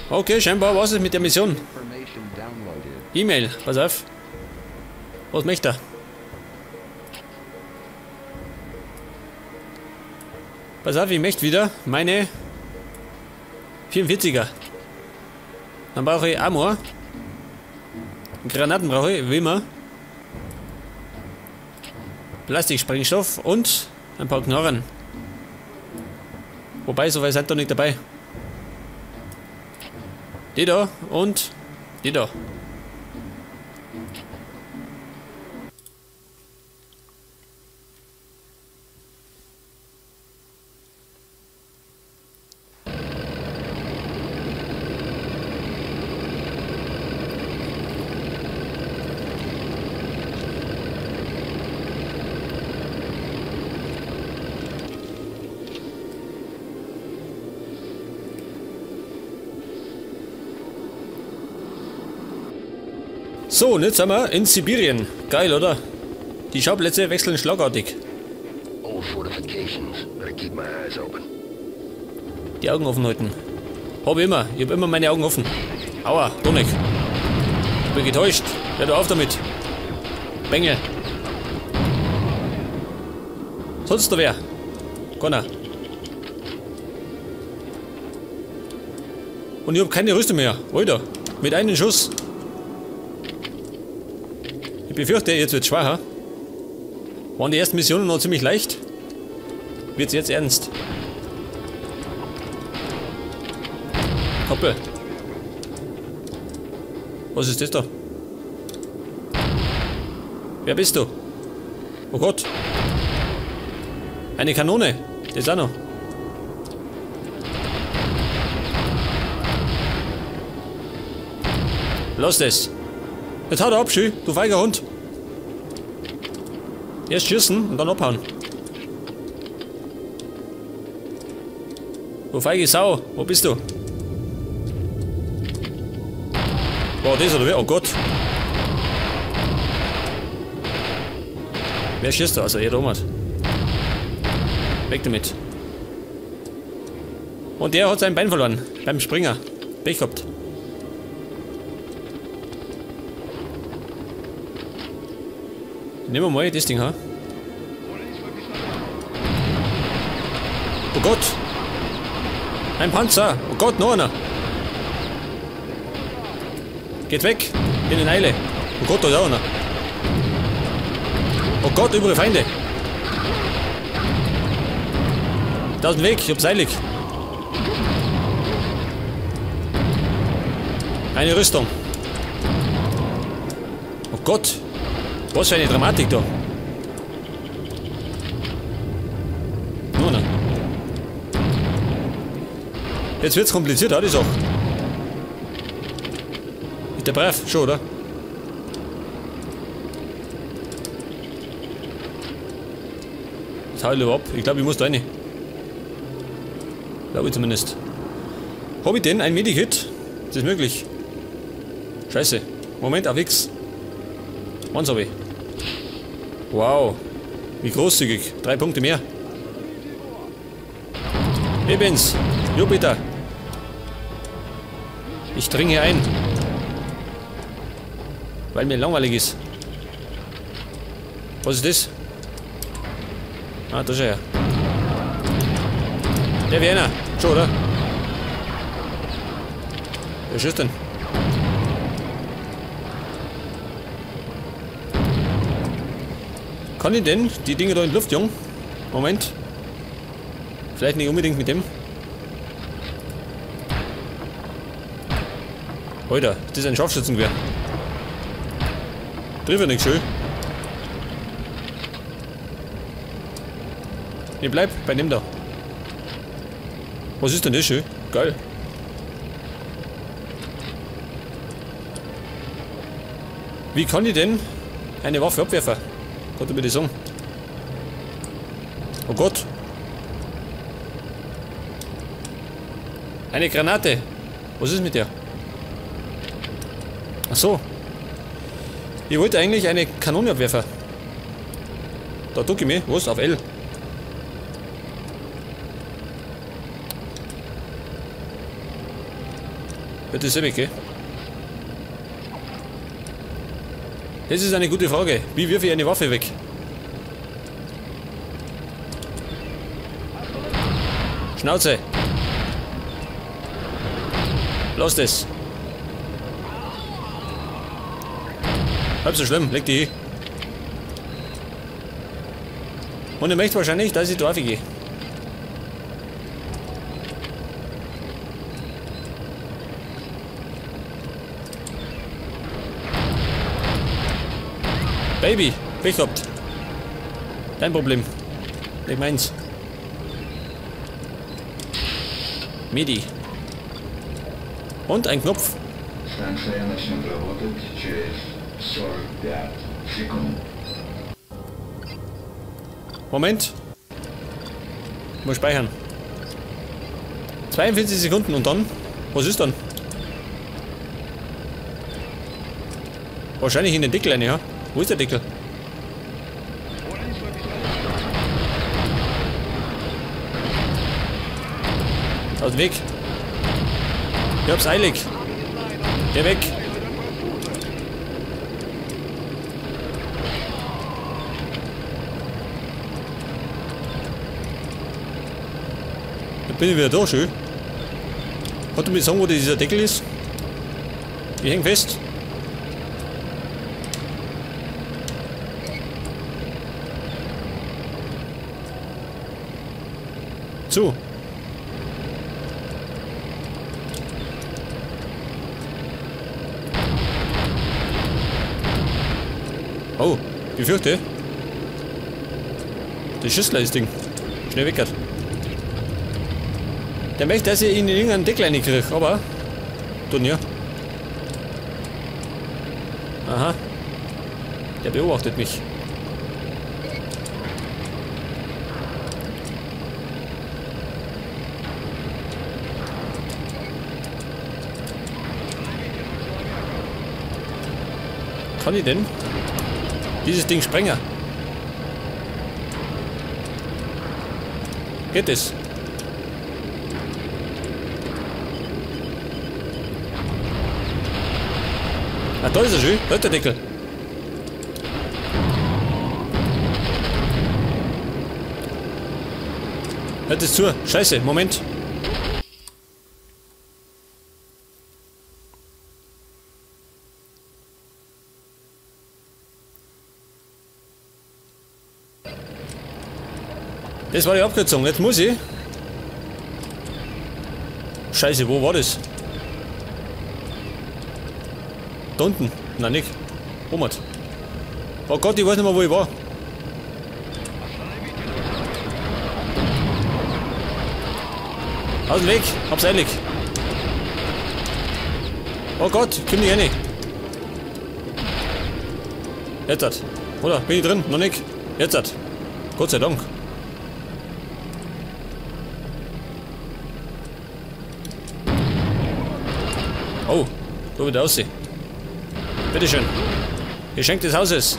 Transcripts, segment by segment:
Okay, scheinbar war es mit der Mission. E-Mail, pass auf. Was möchte er? Pass auf, ich möchte wieder meine 44er. Dann brauche ich Amor. Granaten brauche ich, wie immer. Plastiksprengstoff und ein paar Knarren. Wobei, so weit sind da nicht dabei. Die da und die da. So, und jetzt sind wir in Sibirien. Geil, oder? Die Schauplätze wechseln schlagartig. Die Augen offen halten. Hab ich immer. Ich hab immer meine Augen offen. Aua, doch nicht. Ich bin getäuscht. Hör doch auf damit. Bengel. Sonst da wer? Keiner. Und ich hab keine Rüstung mehr. Alter. Mit einem Schuss. Ich befürchte, jetzt wird's schwacher. Waren die ersten Missionen noch ziemlich leicht? Wird's jetzt ernst? Koppel. Was ist das da? Wer bist du? Oh Gott. Eine Kanone. Das ist auch noch. Lass das. Jetzt haut er ab, schön, du feiger Hund. Erst schießen und dann abhauen. Du feige Sau, wo bist du? Boah, das oder wer? Oh Gott. Wer schießt da? Also, er da hat. Weg damit. Und der hat sein Bein verloren. Beim Springer. Pech gehabt. Nehmen wir mal das Ding, ha? Oh Gott! Ein Panzer! Oh Gott, noch einer! Geht weg! Bin in Eile! Oh Gott, da ist auch einer! Oh Gott, überall Feinde! Da ist ein Weg, ich hab's eilig! Eine Rüstung! Oh Gott! Was für eine Dramatik da. Nur noch. Jetzt wird's kompliziert, die Sache. Ist der brav? Schon, oder? Jetzt hau ich lieber ab. Ich glaube, ich muss da rein. Glaube ich zumindest. Hab ich denn ein Medikit? Ist das möglich? Scheiße. Moment, auf X. Eins hab ich. Wow, wie großzügig. 3 Punkte mehr. Ich bin's, Jupiter. Ich dringe ein. Weil mir langweilig ist. Was ist das? Ah, da ist er ja. Der Werner. Schon, oder? Wer schießt denn? Kann ich denn die Dinge da in die Luft jagen? Moment. Vielleicht nicht unbedingt mit dem. Alter, das ist ein Scharfschützengewehr. Trifft ja nicht schön. Ich bleib bei dem da. Was ist denn das schön? Geil. Wie kann ich denn eine Waffe abwerfen? Gott, über die sagen. Oh Gott. Eine Granate. Was ist mit der? Ach so. Ich wollte eigentlich eine Kanone abwerfen. Da ducke ich mich. Was? Auf L. Wird das weg, gell? Das ist eine gute Frage. Wie wirf ich eine Waffe weg? Schnauze! Lass das! Halb so schlimm, leg die hin. Und er möchte wahrscheinlich, dass ich da gehe. Baby, Pech gehabt. Dein Problem. Nicht meins. Medi. Und ein Knopf. Станция начнет работать через 45 секунд. Moment. Muss speichern. 42 Sekunden und dann? Was ist dann? Wahrscheinlich in den Deckel eine, ja? Wo ist der Deckel? Aus dem Weg. Ich hab's eilig. Geh weg. Da bin ich wieder da, schön. Kannst du mir sagen, wo dieser Deckel ist? Ich häng fest. Zu. Oh, ich fürchte. Das Schüssel ist Ding. Schnell weg. Der möchte, dass ich ihn in irgendeinen Deckel reinkriege, aber. Tut ja. Aha. Der beobachtet mich. Kann ich denn dieses Ding sprengen? Geht es? Ah, da ist er schön. Da ist der Deckel. Hört es zu. Scheiße, Moment. Das war die Abkürzung. Jetzt muss ich. Scheiße, wo war das? Da unten. Nein, nicht. Omat. Oh Gott, ich weiß nicht mehr, wo ich war. Aus dem Weg. Hab's eilig. Oh Gott, komm nicht rein. Jetzt hat. Oder? Bin ich drin? Noch nicht. Jetzt hat. Gott sei Dank. Oh, da wieder aussehen. Bitteschön. Geschenk des Hauses.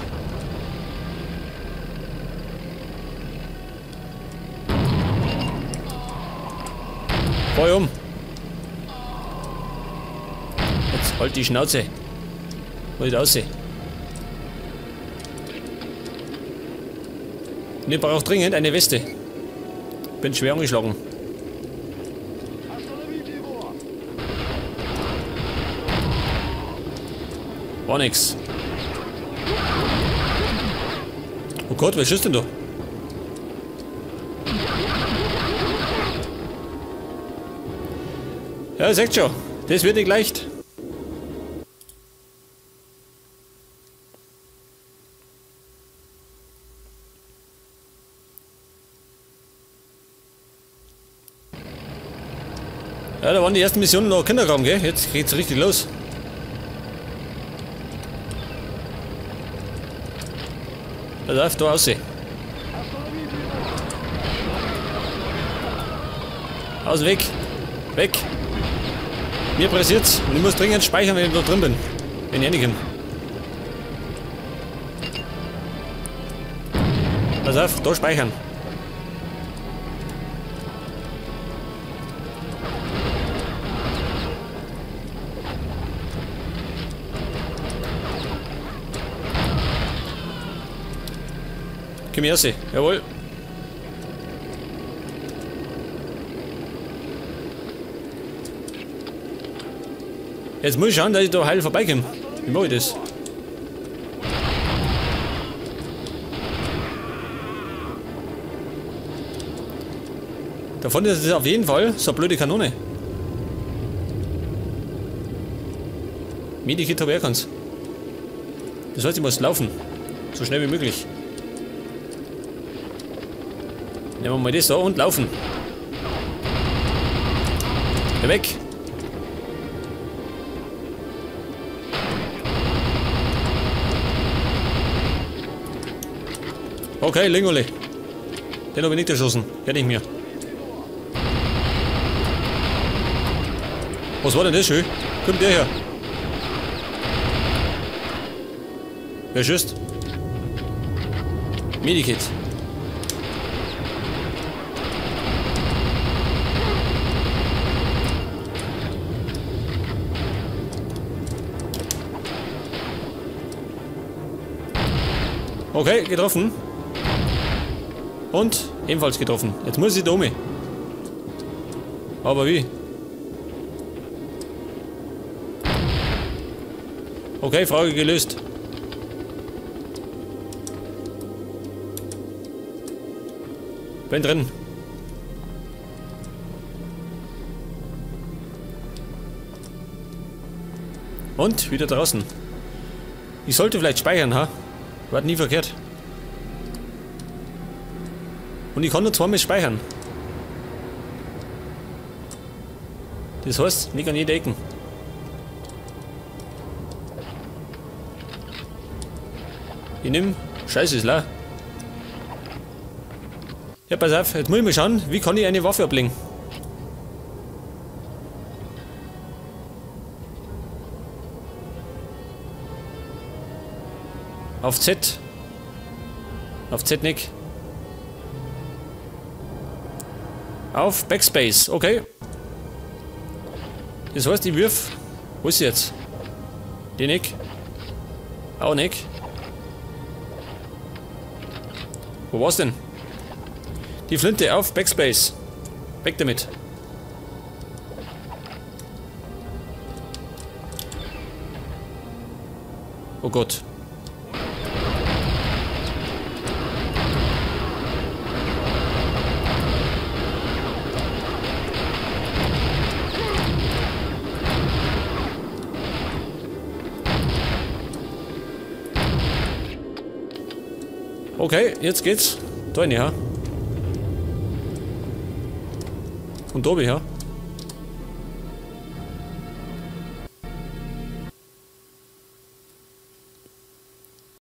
Fahr um. Jetzt halt die Schnauze. Wo ich da aussehe. Und ich brauche dringend eine Weste. Bin schwer angeschlagen. War nix. Oh Gott, wer schießt denn da? Ja, ihr seht schon, das wird nicht leicht. Ja, da waren die ersten Missionen noch Kinderkram, gell? Jetzt geht's richtig los. Da darf da aussehen. Aus, weg! Weg! Mir pressiert's und ich muss dringend speichern, wenn ich da drin bin. Wenn ich reinkomme. Pass auf, da speichern. Komm her, sie. Jawohl. Jetzt muss ich schauen, dass ich da heil vorbeikomme. Wie mache ich das? Davon ist es auf jeden Fall so eine blöde Kanone. Medikit habe ich auch keins. Das heißt, ich muss laufen. So schnell wie möglich. Nehmen wir mal das da und laufen. Geh weg. Okay, Lingole. Den habe ich nicht erschossen. Kenn ich mir. Was war denn das schön? Kommt der her? Wer schießt? Medikit. Okay, getroffen. Und ebenfalls getroffen. Jetzt muss ich da um. Aber wie? Okay, Frage gelöst. Bin drin. Und wieder draußen. Ich sollte vielleicht speichern, ha? War nie verkehrt. Und ich kann nur zweimal speichern. Das heißt, nicht an jeder Ecke. Ich nehm. Scheiße, ist leer. Ja, pass auf, jetzt muss ich mal schauen, wie kann ich eine Waffe ablegen? Auf Z. Auf Z nicht. Auf Backspace, okay. Das heißt, ich wirf. Wo ist sie jetzt? Die nicht. Auch nicht. Wo war's denn? Die Flinte auf Backspace. Weg damit. Oh Gott. Okay, jetzt geht's. Da rein, ja. Und da oben, ja.